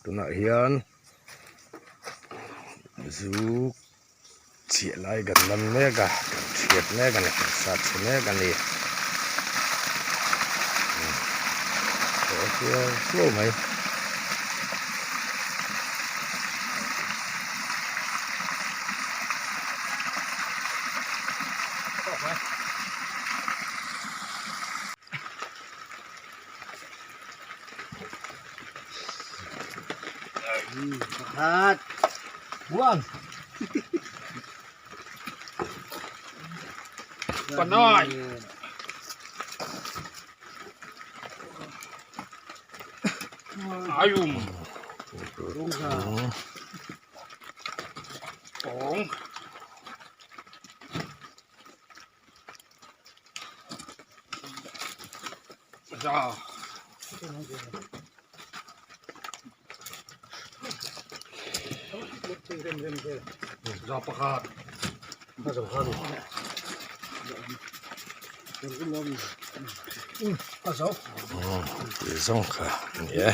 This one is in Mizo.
Tunah hian zu chhiah lai kan man mek a kan hriat mek a ni kan sat chhe mek a ni flo mai. Pakhat. One. Panay. Ayum. Tawng. Za. Za pakhat. Tih zawng kha a ni e.